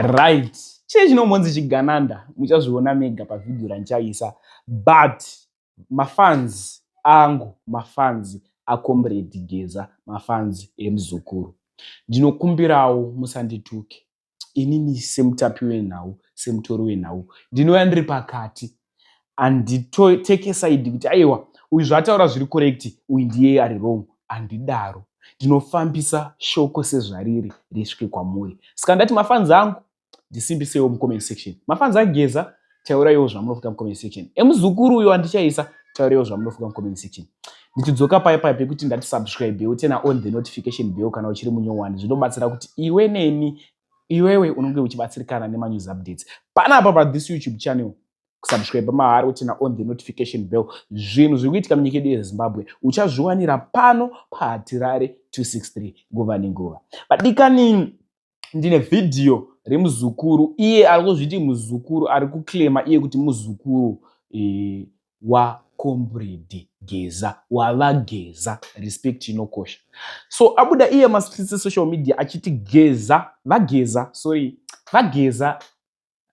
Right, chii chinombonzi chigananda? Muchazviona mega pavhidhiyo randichaisa. But mafans angu, mafans aComrade Geza, mafans emuzukuru, ndinokumbirawo musandituke. Inini semutapi wenhau, semutori wenhau, ndinouya ndiri pakati, handiteke side kuti aiwa, uyu zvaataura zviri correct, uyu ndiye ari wrong. Handidaro. Ndinofambisa shoko sezvariri, risvike kwamuri. Saka ndati mafans angu, ndisimbisewo mucomment section. Mafans aGeza, tauraiwo zvamunofunga mucomment section. Emuzukuru uyo andichaisa, tauraiwo zvamunofunga mucomment section. Ndichidzoka paya paya pekuti ndati subscribe, uturn on the notification bell kana uchiri munyowani. Zvinobatsira kuti iwe neni, iwewe unonge uchibatsirikana nemanews updates panapa pathis YouTube channel. Kusubscribe mahara, uturn on the notification bell. Zvinhu zviri kuitika munyika yedu yeZimbabwe uchazviwanira pano paHatirare 263 nguva nenguva. Vadikani, ndine vhidhiyo remuzukuru. Iye ari kuzviti muzukuru, ari kuclaima iye kuti muzukuru waComrade Geza, wavaGeza. Respect inokosha. So abuda iye mastreets esocial media achiti Geza, vaGeza, sorry, vaGeza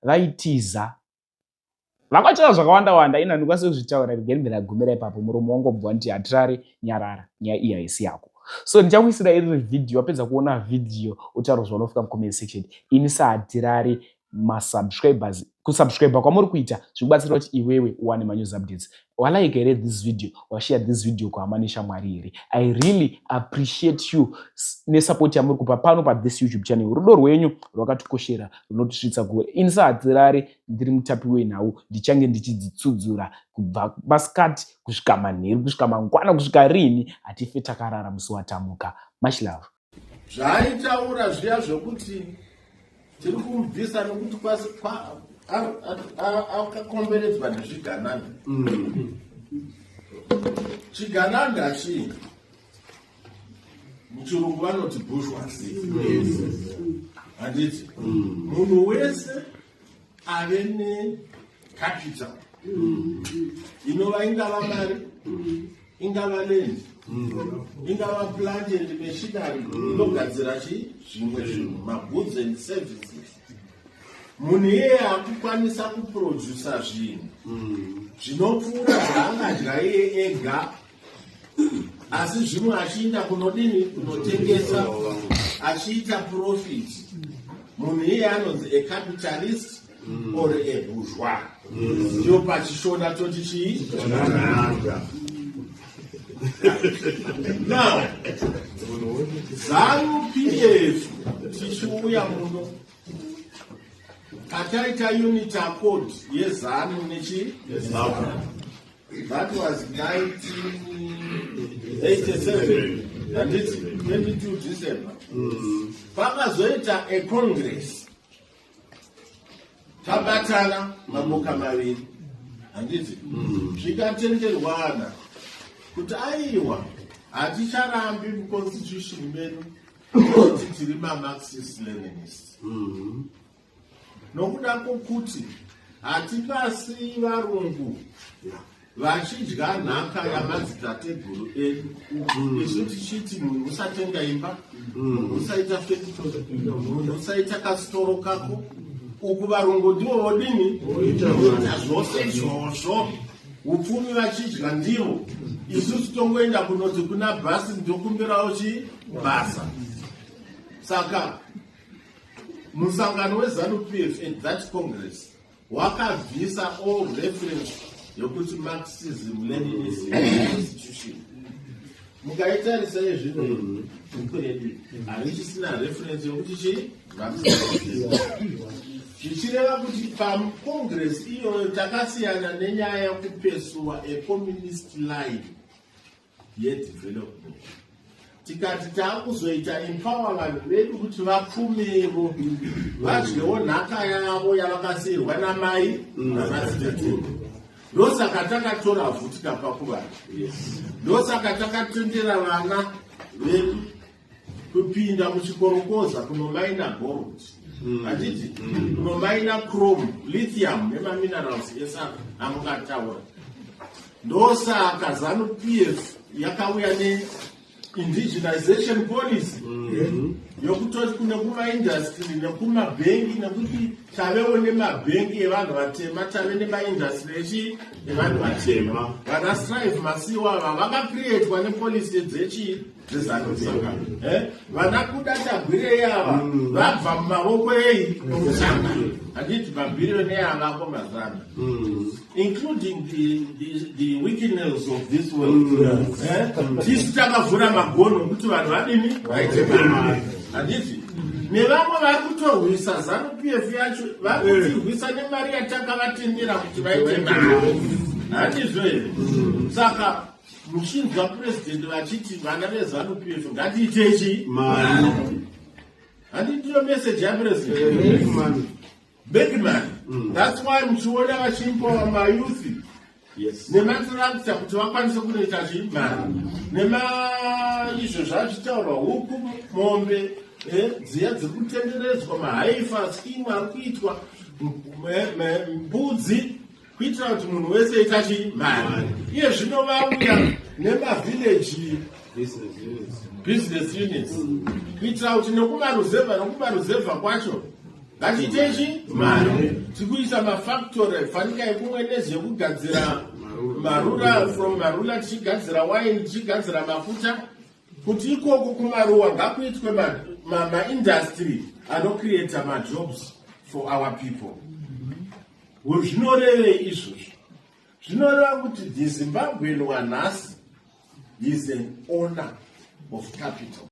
vaitiza, vakataura zvakawanda wanda. Ina ndikwanisi kuzvitaura, regai ndagumira ipapo. Muromo wangobva nditi Hatirare, nyarara, nyaya iyi haisi yako. So ndichakuisira iri vhidhiyo. Wapedza kuona vhidhiyo, utaura zvaunofika mucomment section. Ini saHatirare, masubscribers, kusubscribe kwamuri kuita zvikubatsira kuti iwewe uwane manews updates. Walike here this video? Washare this video kuhama neshamwari here? I really appreciate you nesupport yamuri kupa pano pathis YouTube channel. Rudo rwenyu rwakatikoshera, runotisvitsa kure. Ini saHatirare ndiri mutapi wenhau, ndichange ndichidzitsudzura kubva masikati kusvika manheru, kusvika mangwana, kusvika rini. Hatife takarara musi watamuka. Much love. Zvaaitaura zviya zvokuti tiri kumubvisa nokuti akakomberedzwa nezvigananda. Chigananda chii? Muchirungu vanoti bourgeoisie, handiti? Munhu wese ave necapital, inova ingava mari, ingava land, ingava plant and machinery inogadzira chi zvimwe zvinhu, magoods and services. Munhu iyeye akukwanisa kuprodusa zvinhu zvinopfuura zvaangadya iye ega, asi zvimwe achiinda kunodini? Kunotengesa, achiita profit. Munhu iyeye anonzi a capitalist or a bourgeois. Ndiyo pachiShona toti chii? Now, ZANU PF tichiuya muno, pataita unity accord yeZANU nechi, that was 1987, handiti? 22 December pakazoita a congress, tabatana maboka maviri, handiti? Zvikatenderwana kuti aiwa, haticharambi muconstitution medu kuti tiri maMarxist Leninist, nokuda kwokuti hatingasiyi varungu vachidya nhaka yamadzitateguru edu, isu tichiti munhu usatenga imba, munhu usaita factory, munhu usaita kasitoro kako. Uku varungu ndivo vodini? Voita zvose izvozvo, upfumi vachidya ndivo. Isusu tongoenda kunoti kuna bhasi, ndokumbirawo chibasa. Saka musangano weZANU PF at that congress wakabvisa all reference yokuti Marxism Leninism constitution. Mukaitarisa izvino, bhuku redu harichisina reference yokuti chii, zvichireva kuti pacongress iyoyo takasiyana nenyaya yekupursuer a communist line yedevelopment. Tikati taakuzoita empower vanhu vedu kuti vapfumevo, vadyewo nhaka yavo yavakasiyirwa namai namadzitateguru. Ndosaka takatora vhu tikapa kuvanhu. Ndosaka takatendera vana vedu kupinda muchikorokoza kunomaina gold, handiti? Kunomaina chrome, lithium nemaminerals ese amungataura. Ndosaka ZANU PF yakauya. Indigenization policy yokutoti kune kumaindustry nekumabhengi, nekuti tavewo nemabhengi evanhu vatema, tave nemaindustry echi evanhu vatema. Vana Strive Masiyiwa ava vakacreatwa nepolicy dzechi dzeZANU. Vana Kuda Tagwirei ava vabva mumavoko ei omusangano, handiti? Mabhiriyoni avako mazana, including the Wicknells of this world. Tisu takavhura magono okuti vanhu vadini, vaite mari, handiti? Nevamwe vari kutorwisa ZANU PF yacho vari kutirwisa nemari yatakavatendera kuti vaite mari, handizvo here? Saka muchinzwa purezidendi vachiti vana veZANU PF ngatiitechi mari, handiti ndiyo meseji yapurezidendi? Big man. That's why muchiona vachiempower mayouth nematractor kuti vakwanise kunoita chimari nema izvo zvazvitaurwa, huku, mombe, dziya dziri kutenderedzwa, maheifer scheme ari kuitwa, mbudzi, kuitira kuti munhu wese aita chimari. Iye zvino vauya nemavillage business units kuitira kuti nekumaruzevha, nekumaruzevha kwacho ngatiite chi mari. Tiri kuisa mafactory fanika yekumwe nezvekugadzira marula, from marula tichigadzira wine, tichigadzira mafuta, kuti ikoko kumaruwa ngakuitwe maindustry anocreata majobs for our people. Zvinorevei izvozvo? Zvinoreva kuti the Zimbabwean wanhasi is an owner of capital.